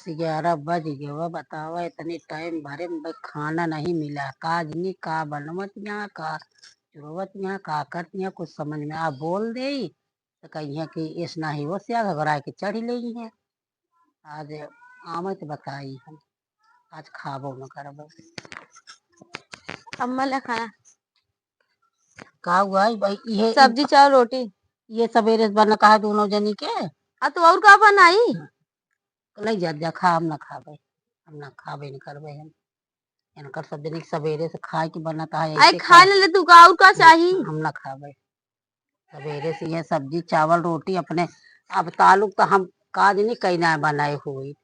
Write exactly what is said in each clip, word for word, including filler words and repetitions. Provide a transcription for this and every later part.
ग्यारह बज गवा, बतावा, इतनी टाइम भरे में बस खाना नहीं मिला। का जनी का बनवत यहाँ, का चुरवत यहाँ, का करत यहाँ, कुछ समझ में आ बोल देई, तो कहिए कि ऐसना ही वो सिया घबराए के चढ़ लेई है। आज आवे तो बताई हम, आज खाबो न करबो। अम्मा ला खाना। का हुआ है भाई? ये सब्जी, चावल, रोटी। ये सवेरे से बना कहा दोनों जनी के? आ, तो और का बनाई? लई जा, जा, खा, हम ना खाबे, हम ना खाबे, न करबे हम। इनकर सब जनी के सवेरे से खाए के बनत है, आई ऐसे खा का? ले, ले तू का, और का चाही? हम ना खाबे। सवेरे से ये सब्जी, चावल, रोटी अपने, अब तालुक तो हम काज नहीं कहीं ना बनाए हुई।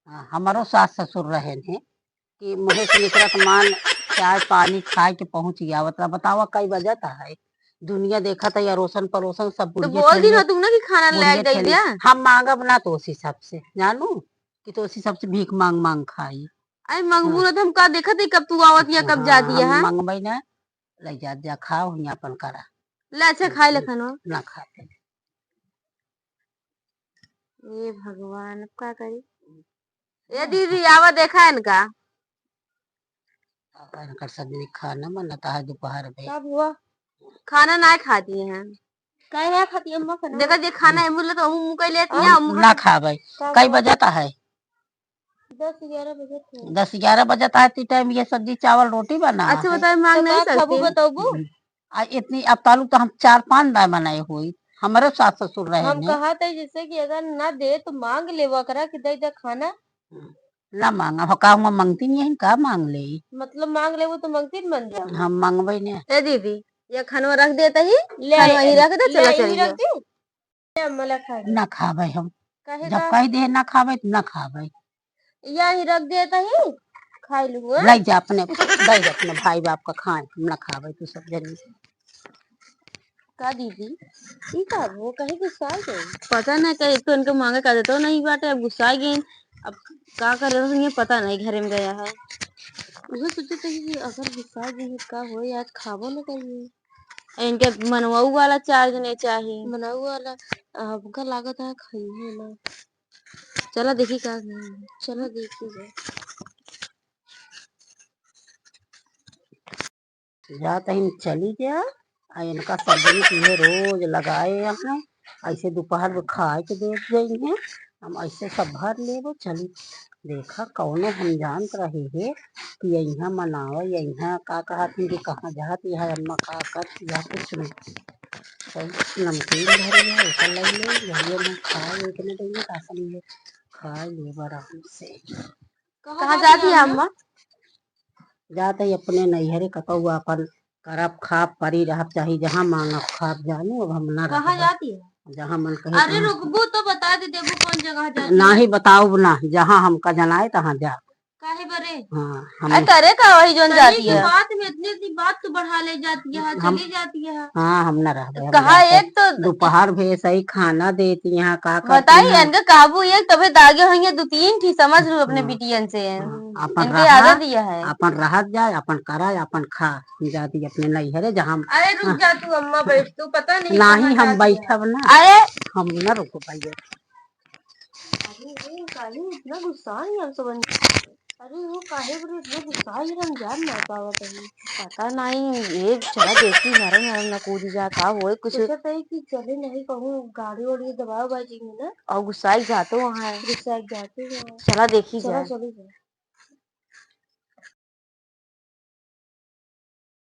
हाँ, हमरो सास ससुर रहेन हैं कि मुँहे से निकलत मान चाय पानी खाए के पहुँच गया। मतलब बतावा कई बजत है, दुनिया देखत है, अरोसन परोसन सब तो बुढ़िया बोल दी ठेलिया, ना तुम ना कि खाना ले बुढ़िया दे ठेलिया। दिया। हम मांगब ना तो उसी सबसे, जानू कि तो उसी सबसे भीख मांग मांग खाई। आई मंगबू हाँ। ना तो हम का देखत है कब तू आवत या कब हाँ, जाती है, हम हाँ? मंगबई ना, ले जा, जा खाओ, हियाँ अपन करा। ले अच्छा खाए ले खानो। ना खाते। ए भगवान, अब का करी? ए दीदी, आवा देखा इनका। पापा इनकर सब दिन खाना बनता है दोपहर में। कब हुआ? खाना ना खाती हैं। काहे ना खाती अम्मा खाना? देखा जे खाना है, मुझे तो मुँह कह लेती है, हम मुँह ना खाबे। कब कई हुआ? बजे ता है? दस ग्यारह बजे थे। दस ग्यारह बजे ता है, ती टाइम ये सब्जी चावल रोटी बना अच्छा, है। बताए, मांग तो नहीं का खाबू सकते? बताबू? हम्म। आ इतनी, अब तालुक तो हम चार पांच बार बनाए हुई, हमारे सास ससुर रहे हम ने। कहा था जैसे कि अगर ना दे तो मांग ले, वो करा कि दे दे खाना। हम्म। ना मांगा, हो का हुआ मांगती नहीं है, का मांग ले? मतलब मांग ले, वो तो मांगती नहीं बन जाओ। हम मांगबे नहीं। ए दीदी, ये खानवा रख देता ही, ले, खानवा ही रख दे, ले, चला यहीं चली रख जाओ। दे। ले, अम्मा ला खा ले। ना खाबे हम। काहे जब का? कह दे ना खाबे, तो ना खाबे। यहीं रख देता ही, खा लू, हाँ? ले जा अपने, दे दे अपने भाई बाप का खाए, हम ना खाबे, तू सब जल्दी। का दीदी, ई का वो कहीं गुस्सा गई? पता नहीं, कहीं तो इनके मांगे का देतो नहीं बाटे, अब गुस्सा गई। अब का करे, ये पता नहीं, घरे में गया है। वो सोचे थे कि अगर गुस्सा गई है, का होई, आज खाबो न करिए। इनके मनवाऊ वाला चार जने चाही। मनवाऊ वाला, हमका लागत है खाई है ना। चला देखी का है। चला देखी जाए। जात ही चली जा, आ इनका सब दिन इहे रोज लगाए यहाँ, ऐसे दोपहर में खाए के देत जाइए, हम ऐसे सब भर लेबो। चली देखा, कौनो हम जानत रहे है कि यहाँ मनावे, यहाँ का कहत हैं कि कहाँ जात, यहाँ अम्मा का करत, यहाँ कुछ नहीं। सब नमकीन धरी है, एकर लई ले, भैया ने खाए, एक ने देंगे, राशन ये खाए लेब आराम से। कहाँ जाती है अम्मा? जात ही अपने नैहरे कतौ अपन करब, खाब, परी रहब, चाहे जहाँ मांगब खाब, जानू, अब हम ना रहब। कहाँ जाती है? जहाँ मन कहे अरे तहाँ। रुकबू तो बता दे देबू कौन जगह जाती है। नाही बताउब ना, जहाँ हमका जनाए तहाँ जाब। काहे बरे? हाँ, हम अरे करे का वही जोन तनी जाती के है। बात में इतनी इतनी बात तो बढ़ा ले जाती है, हम चली जाती है। हाँ, हम ना रहबे, हम कहा जाते। एक तो दोपहर भे सही खाना देती हैं, का करती बताई हैं? इनका काबू एक तबे दागे होइए, दो तीन ठी समझ लू अपने हाँ। बिटियन से। हाँ, अपन इनके रहा, आदत यह है। अपन रहत जाए, अपन कराए, अपन खा, जाती अपने नैहरे जहाँ हम अरे रुक हाँ। जा तू अम्मा, बैठ तू, पता नहीं नाही कहाँ हम जाती है। बैठब ना। अरे हम ना रुक पाइए। अरे वो काहे इतना गुस्सा है हम समझ। अरे वो काहे बरे इतना गुस्सा है, हम जान ना पावत है। पता नहीं, ये चला देखी नरम नरम ना कूदी जा, का होए कुछ। सोचत है कि चले नहीं कहूँ गाड़ी वाड़ी दबाव बाजी में ना। और गुस्सा ही जातो वहाँ है। गुस्सा ही जातो वहाँ। चला देखी चला जा। चली जा।